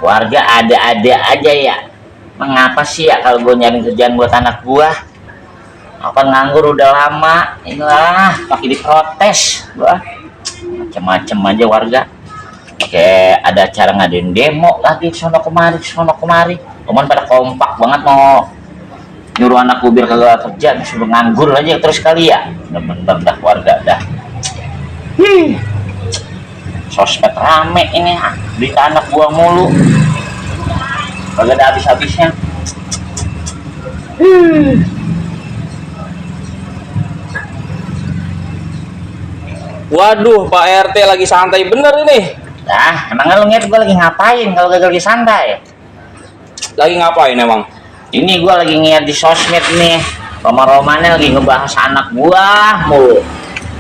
warga ada-ada aja ya. Mengapa sih ya kalau gue nyari kerjaan buat anak gua? Apa nganggur udah lama, inilah pakai diprotes gua. Macam-macam aja warga. Oke, ada acara ngadain demo lagi sono kemari. Cuman pada kompak banget mau nyuruh anak gue biar kagak kerja, disuruh nganggur aja terus kali ya. Bener-bener dah warga dah. Sosmed rame ini, berita anak gua mulu. Kagak ada habis-habisnya. Waduh, Pak RT lagi santai bener ini. Nah, emang lu ngeliat gua lagi ngapain kalau gagal di santai? Lagi ngapain emang? Ini gua lagi ngeliat di sosmed nih. Roma-romanya lagi ngebahas anak gua mulu.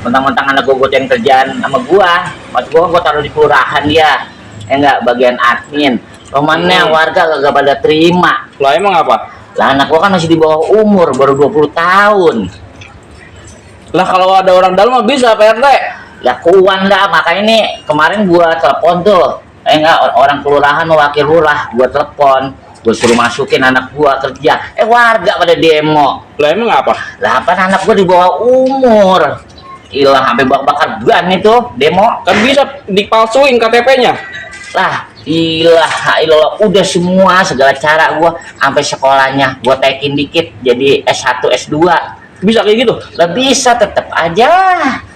Mentang-mentang anak gua godain kerjaan sama gua. Maksud gua taruh di kelurahan dia. Enggak, bagian admin. Romannya warga gak pada terima. Lah emang apa? Lah anak gua kan masih di bawah umur, baru 20 tahun. Lah kalau ada orang dalam mah bisa Pak RT. Lah kuan lah, makanya ini kemarin gua telepon tuh. Enggak, orang kelurahan wakil lurah gua telepon. Gua suruh masukin anak gua kerja. Warga pada demo. Lah emang apa? Lah apa anak gua di bawah umur. Ilah sampai bakar ban itu demo. Kan bisa dipalsuin KTP-nya. Lah ilah udah semua segala cara gua sampai sekolahnya gua tekin dikit jadi S1 S2. Bisa kayak gitu? Lah bisa, tetep aja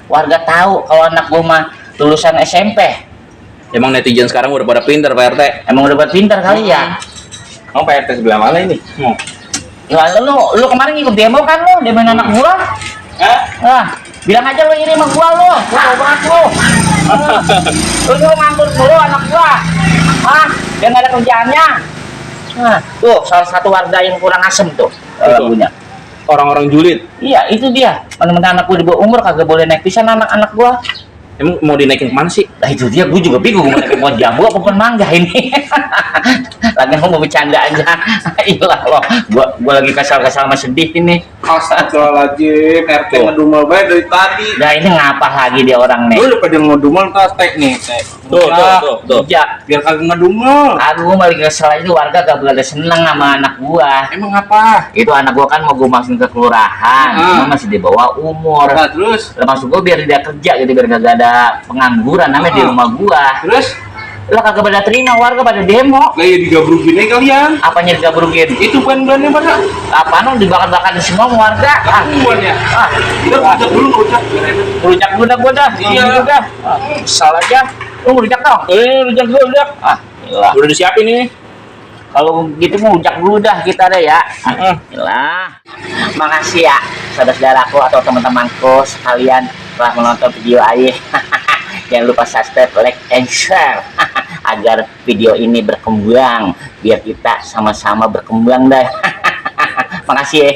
warga tahu kalau anak gua mah lulusan SMP. Emang netizen sekarang udah pada pinter Pak RT. Emang udah pintar kali ya. Kamu Pak RT sebelah mana ini? Ya lu kemarin ikut demo kan, lu demoin anak gua. Nah, bilang aja lu ini sama gua lu banget lu. Lu nganggur mulu anak gua. Dia nggak ada kerjaannya. Nah, tuh salah satu warga yang kurang asem tuh lagunya. Orang-orang julid. Iya, itu dia. Teman-teman anak gua di bawah umur kagak boleh naik pisan anak-anak gua. Emang mau dinaikin kemana sih? Lah itu dia, gue juga bingung mau naik pohon jambu apa pohon mangga ini. Lagi mau bercanda aja. Iyalah loh, gua lagi kesal-kesal sama sedih ini. Astagfirullahaladzim, RT ngedumel baik dari tadi. Nah ini ngapa lagi dia orang nih? Lu udah pada ngedumel tek nih, tek. Tuh. Ya, Biar kagak ngedumel. aku malah kesel aja warga gak boleh seneng sama anak gua. Emang apa? Itu anak gua kan mau gua masukin ke kelurahan, cuma masih di bawah umur. Nah, terus? Lah maksud gua biar dia kerja gitu, biar gak ada pengangguran namanya di rumah gua. Terus? Lah kagak pada terima, warga pada demo. Lah ya digabrukin aja kalian. Apanya digabrukin? Itu ban-bannya pada. Apaan dibakar-bakar semua sama warga? Buan ya. Kita rujak dulu, rujak. Rujak dulu dah gua dah. Iya. Juga. Salah aja. Lu rujak dong. Rujak dulu, rujak. Gila. Udah disiapin ini. Kalau gitu mau rujak dulu dah kita deh ya. Gila. Makasih ya saudara-saudaraku atau teman-temanku sekalian telah menonton video Ayah. Jangan lupa subscribe, like, and share agar video ini berkembang biar kita sama-sama berkembang deh. Makasih ya.